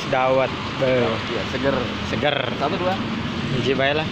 dawet. Be. Iya, seger. Seger. Satu dua. Hiji bae lah.